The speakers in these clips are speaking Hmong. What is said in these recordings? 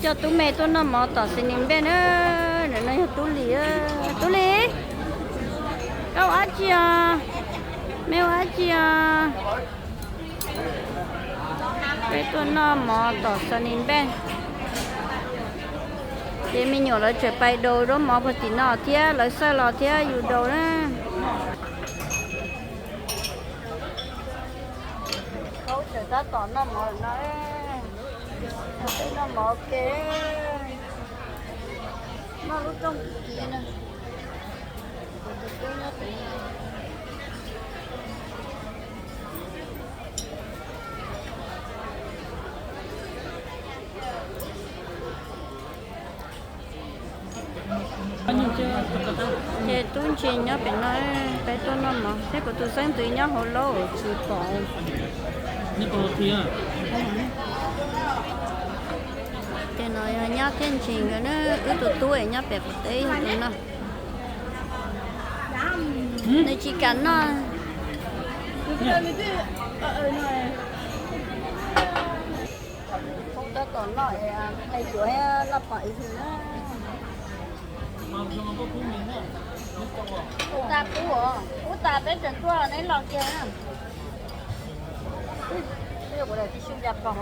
Coj tub me tuaj noj mov tom Sunny Beach na. Ntawm no yog Tub Lis. Tub Lis, koj ua dab tsi os? Me ua dab tsi os? Peb tuaj noj mov tom Sunny Beach. Ces me nyuam lawv tseem pais daus zaub mov puag tim no thiab, lawv xawj los thiab yus daus na. Tseem tab tom noj mov no, noj mov ua ke, noj lub rooj kiv no. Ces tub ntsis nyob pem no, peb tuaj noj mov thiab kuv tus xeeb ntxwv nyob hauv lauj tsis pom. Ces no yog Nyab thiab Ntsis nkawd na, wb tus tub es nyob pem qaum teb yog tus no. Nws tsis kam noj. Tab tom noj, noj pom ib hwm na. Ub tas kub, ub tas peb tseem tuaj neb los kiag na. Ub, kuv daim tib xyuj ya pog.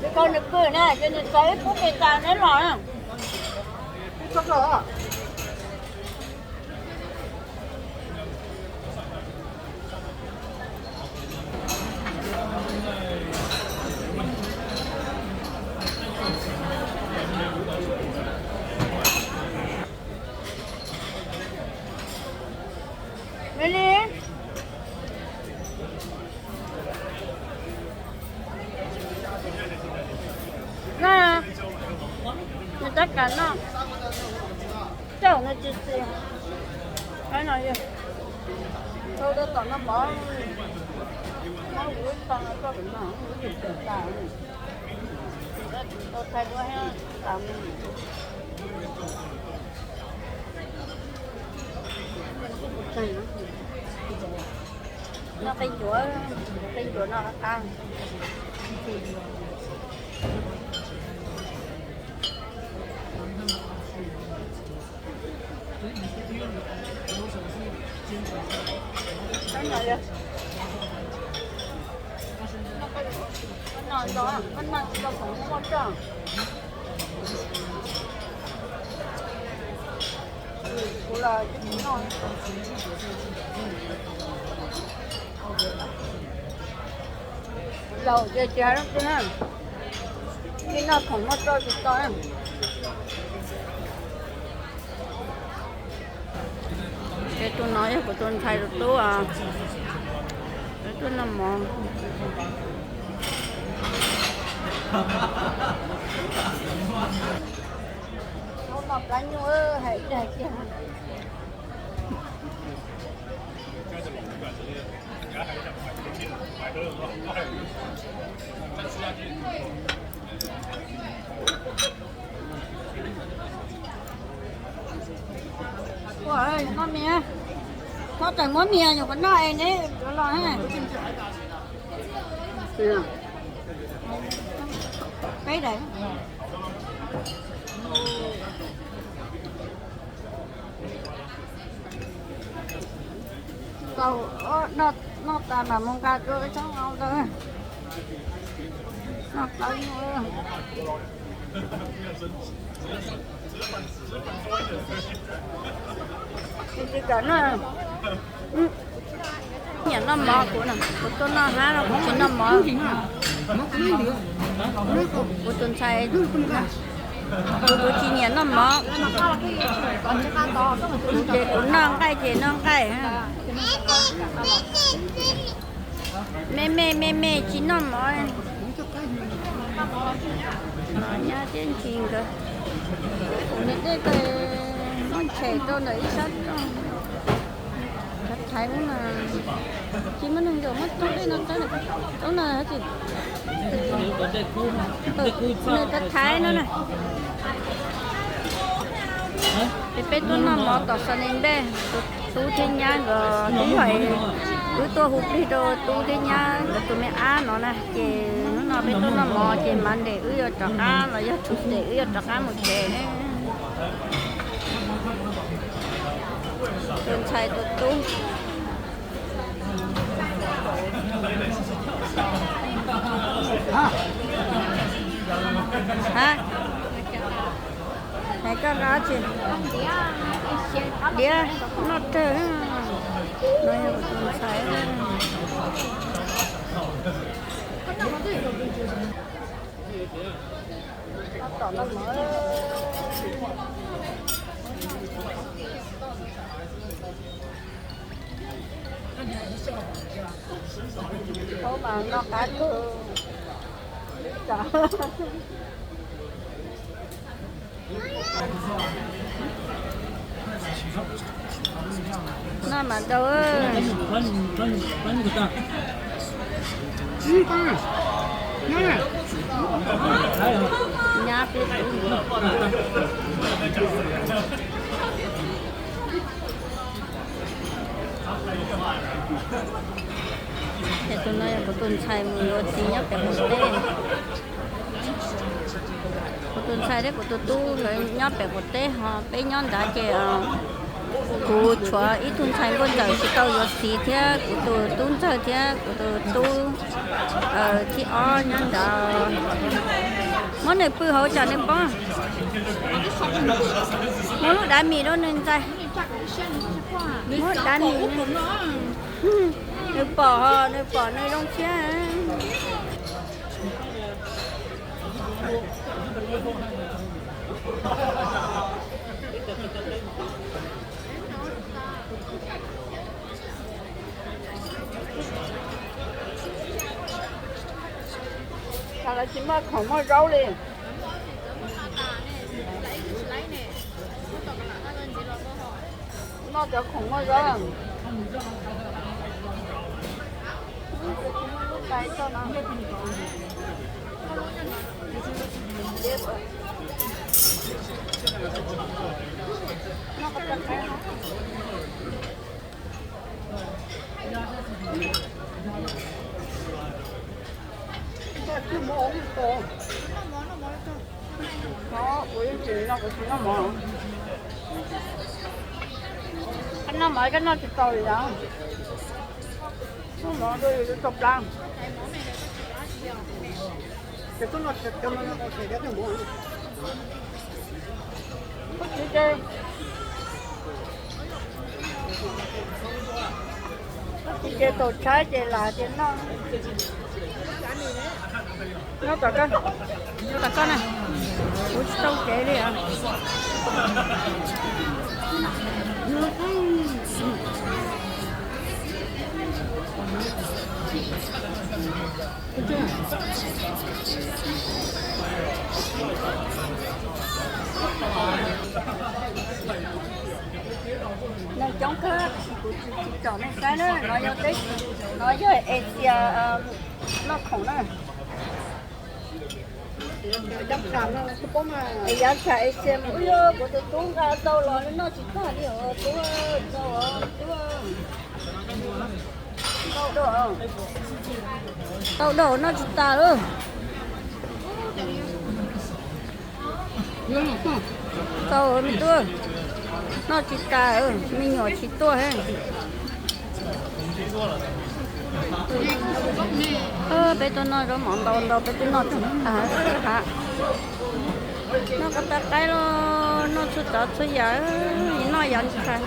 Nws khaws nws pw na, ces nws txawv ib pub pes tas neb los na. Li li. Na, nws tab kav no, coj nws tsis txiv. Qhov no yog, tau tab tom noj mov, muab kuv ib tog no coj kuv noj, kuv tsis txiv tas. Tau thaij duab thiab tas mus. Noj qe ncuav, qe ncuav no qab. Laus ces tsis hais leej twg na, tsis noj khoom muaj roj tsis tau na. Ces tus no yog kuv tus ntxhais tus tub, peb tuaj noj mov. Noj plab nyuj hais tiag tiag. Ua, noj mis, txhob txawm muab mis, nyuam qhuav noj es neb los. Peb daim. Tau, noj tas mam mus nqa rau tsob ntawd. Noj plaub nyuj. Tsis kam noj. Nyiam noj mov, kuv, kuv tuaj noj hab los kuv tsis noj mov. Kuv tus ntxhais, kuv, kuv tsis nyiam noj mov. Kuv ces kuv noj nqaij ces noj nqaij. Me me me me tsis noj mov. Nyab thiab Ntsis nkawd, kuv niam dej kawg, muab tshem rau ntawm ib sab roj. Thaiv ub na, tsis muaj neeg yuav muab tsob dej no tsob, tsob no tsis, nws thaiv no na. Ces peb tuaj noj mov tom Sunny Beach, tus tub thiab nyab nkawd twb hais Wb tuaj hu plig rau tub thiab nyab nkawd tus me ab no na, ces hnub no peb tuaj noj mov ces Monday wb yuav rov qab los yog Tuesday wb yuav rov qab mus tsev ne. Tus ntxhais tus tub. Hais koj nqa tsi? Diav noj rag. No yog tus ntxhais. Noj qab kawg. Noj mas dau. Nyab peb tub. Ces tus no yog kuv tus ntxhais mus yuav txiv nyob pem qaum teb. Kuv tus ntxhais thiab kuv tus tub nkawd nyob pem qaum teb, ho peb nyob nrad ces kuv tshuav ib tug ntxhais nkauj ntxawm tsis tau yuav txiv thiab kuv tus tub ntxawg thiab kuv tus tub thib ob nyob nrad. Muab nws pw hauv tsam nws pob. Muab lub dav mis rau nws ntxais. Muab dav mis. Nws pom ho, nws pom nws zoo siab. Cas lawv tsis muaj khoom muaj zaub li. Noj cov khoom muaj zaub. Koj noj mov koj noj tsis tau li os. Noj mov tau plab. Ces koj noj tsis tau, koj tsis Koj tsis ces tau tshaib ces lam tias noj. Noj tom koj, noj tom koj na. Kuv tsis tau kev li os. Neeg coob kawg, kuv tsis tsom nej saib na, no yog teb, no yog Asia noj khoom na. Yav tsham Asia mas kuv yog kuv tus tub nqa tau los noj tsis tag li os, tub, tub. Tau dau noj tsis tas lawm. Tau me tub, noj tsis tas, me nyuam tsis tuaj he. Peb tuaj noj zaub mov ntau ntau, peb twb noj tsis tas ha. Noj qab tab qaib los noj txhua tsav txhua yam, noj yam ntshai.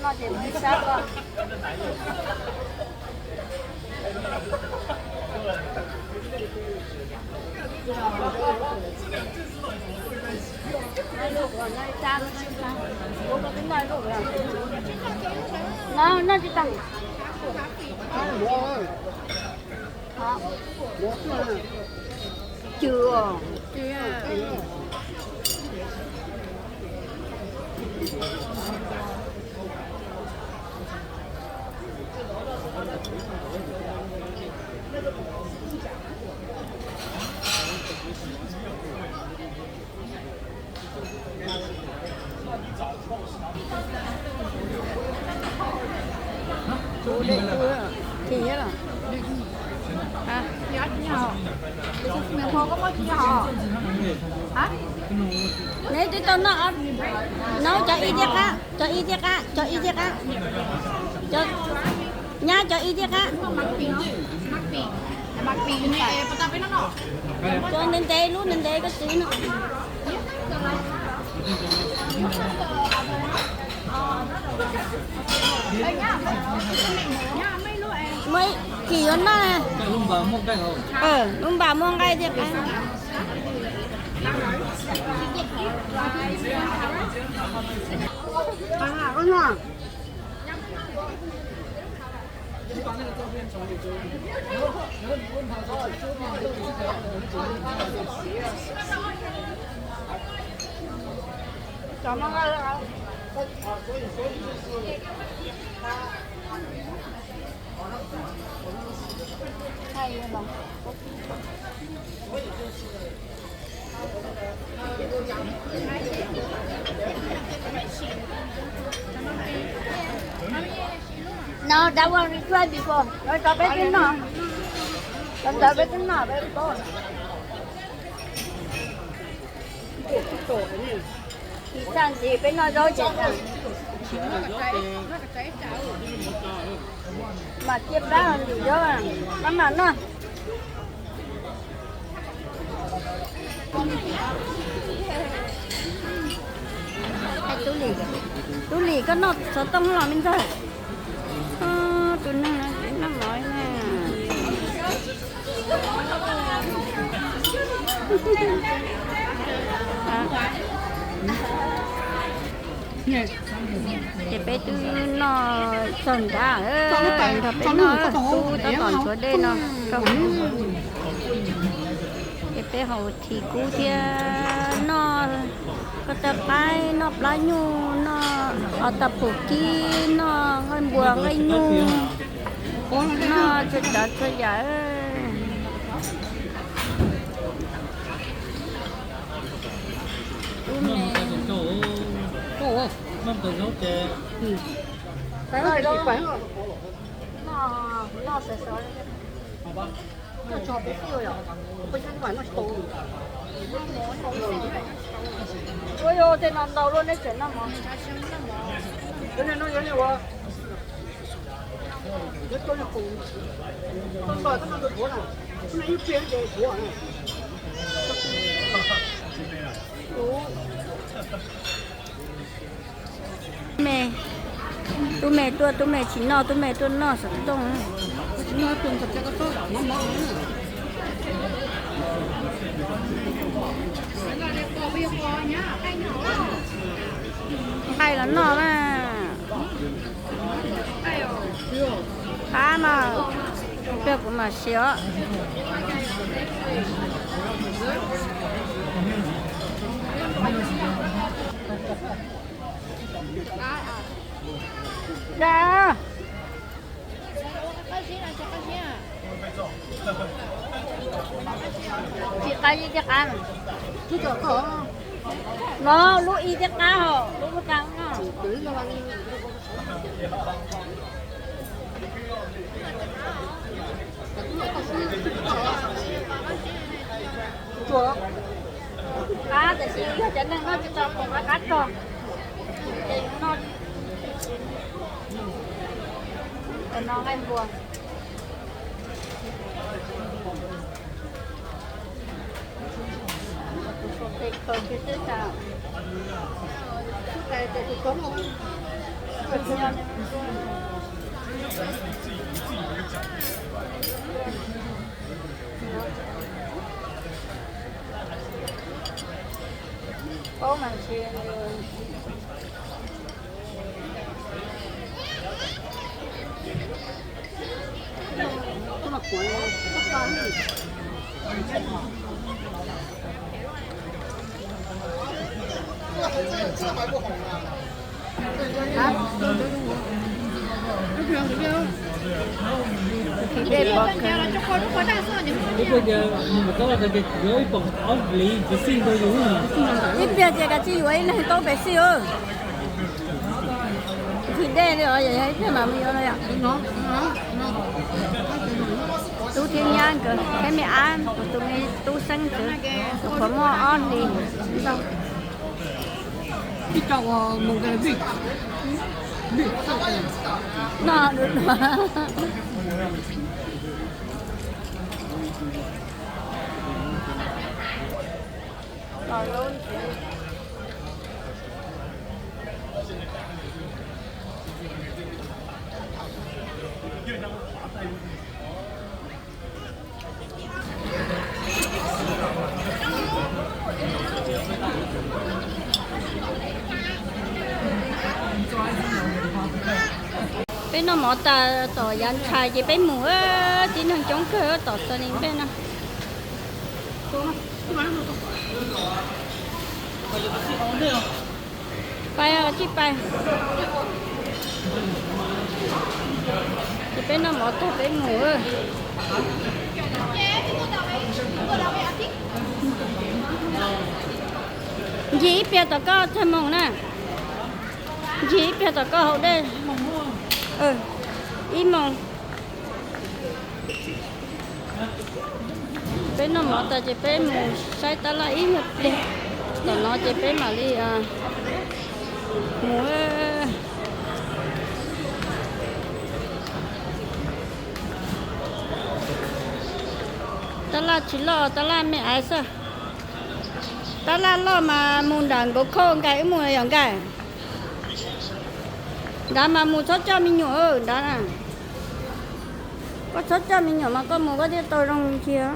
No ces mus sab ko. No, no tsis tau. Cw os. Neb twb tau noj, nov cov ib thiab qab, cov ib thiab qab, cov ib thiab qab, nyab cov ib thiab qab. Cov ntev ntev lub ntev ntev koj txiv no. Muaj ib kis yuav noj. Lub npas muaj nqaij thiab qab. No, that one we tried before. Rau peb twb noj. Rau ntawd peb twb noj, peb paub. Tsis txaj ntxiv peb noj zaub ces tag. Mam cia plab los ntxim zaub, maj mam noj. Tub Lis, tub Lis koj noj xov tooj los me ntxawg. Tus neeg no noj mov na. Ces peb twb noj txog nrad, nrog peb noj, tub tab tom ntxuav dej no rau. Ces peb haus thim kub thiab noj koj tau qaib, noj plab nyuj, noj os tas pum kib, noj nqaij npua nqaij nyuj, noj txhua tsav txhua yam. Tub me. Ua yog tej no ntau luaj neb tseem noj mov. Me, tub me tuaj, tub me tsis noj, tub me tuaj noj xov tooj. Nqaij los noj na. Qab mas, peb kuv mam siv os. Da. Tsis qab ib thiab qab. No lub ib thiab qab hos lub ub qab no. Qab tiam sis yog cov neeg noj tsis tau qab, qab rog, ces yus noj. Cov no nqaij npua. Tus suav pes kawg kiag xwb tas. Tus tais ces tus toob. Ib pliag ces kav tsij yuav ib leeg tau pem xij. Nqhis dej li os, yog ib pliag mam mus yuav no yom. Tub thiab nyab nkawd thiab me ab, kuv tus me tub Xeeb nkawd, tus qhuav muaj ob hlis ntau. No, Peb noj mov tas tom yav ntshai ces peb mus, tib neeg coob kawg tom Sunny Beach no. Pais, tsij pais. Ces peb noj mov tag peb mus. Ncig ib pliag tom koj txog moos na. Ncig ib pliag tom koj haus dej. Ib moos. Peb noj mov tas ces peb mus saib tab laj ib nyuag pliag. Tom no ces peb mam li mus. Tab laj tsis loj, tab laj me aiv xwb. Tab laj loj mas mus nram Nkaus Khauj Nkais wb mus yom Nkais. Nrad mas mus txhob coj me nyuam nrad na. Koj txhob coj me nyuam mas koj mus koj thiaj tau zoo cia.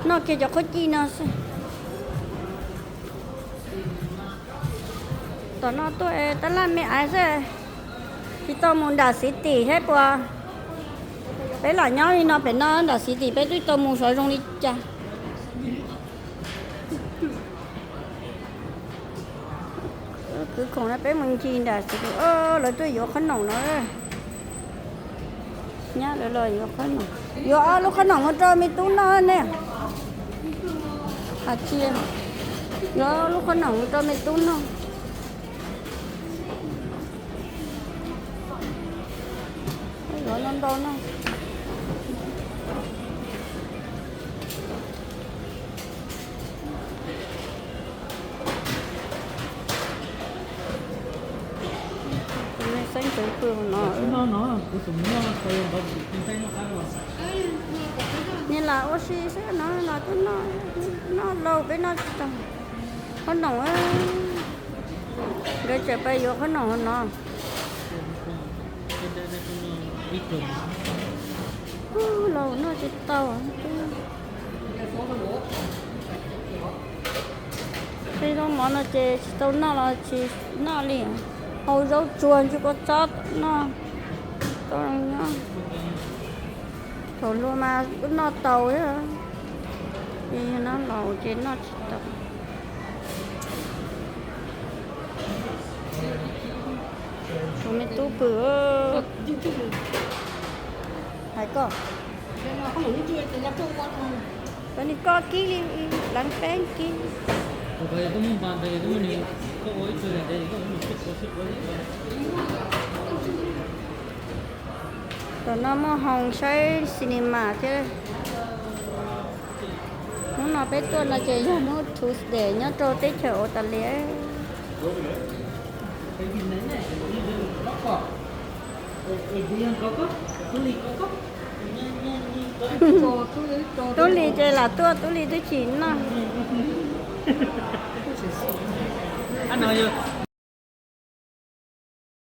Noj kiag cov qhaub cij no xwb. Tom no tuaj tab laj me aiv xwb. Tsis tau mus nram Xi Tim thiab puas? Peb lam nyob li no pem no nram Xi Tim peb twb tau mus xyov zoo li cas. Kwv khoom no peb mus ncig nram Xi Tim, lawv tuaj yuav qhob noom no. Nyab lawv los yuav qhob noom. Yuav ob lub qhob noom mus rau me tub noj ne. Hais tias yuav ob lub qhob noom mus rau me tub noj. Yuav ntau ntau no. Tus me Xeeb tus pw no. Niag lam ua si xwb no, los twb noj, noj lauj, peb noj tsis tau. Qhob noom, nkawd tseem pais yuav qhob noom hauv no. Ub, laus noj tsis tau. Tej zaub mov no ces tsis tau noj los tsis noj li. Hau zaub tsuag ntsw kua txob noj. Thaum hluas mas kuj noj tau thiab, es yog no laus ces noj tsis tau. Tus me tub pw. Hais koj, koj nim koj kib li, leev peeb kib. Tam no muaj hoo saib cinema thiab. Hnub no peb tuaj no ces yog hnub Tuesday nyob rau teb chaws Australia. Tub Lis ces lam tuaj, Tub Lis twb tsis noj. Qab no yog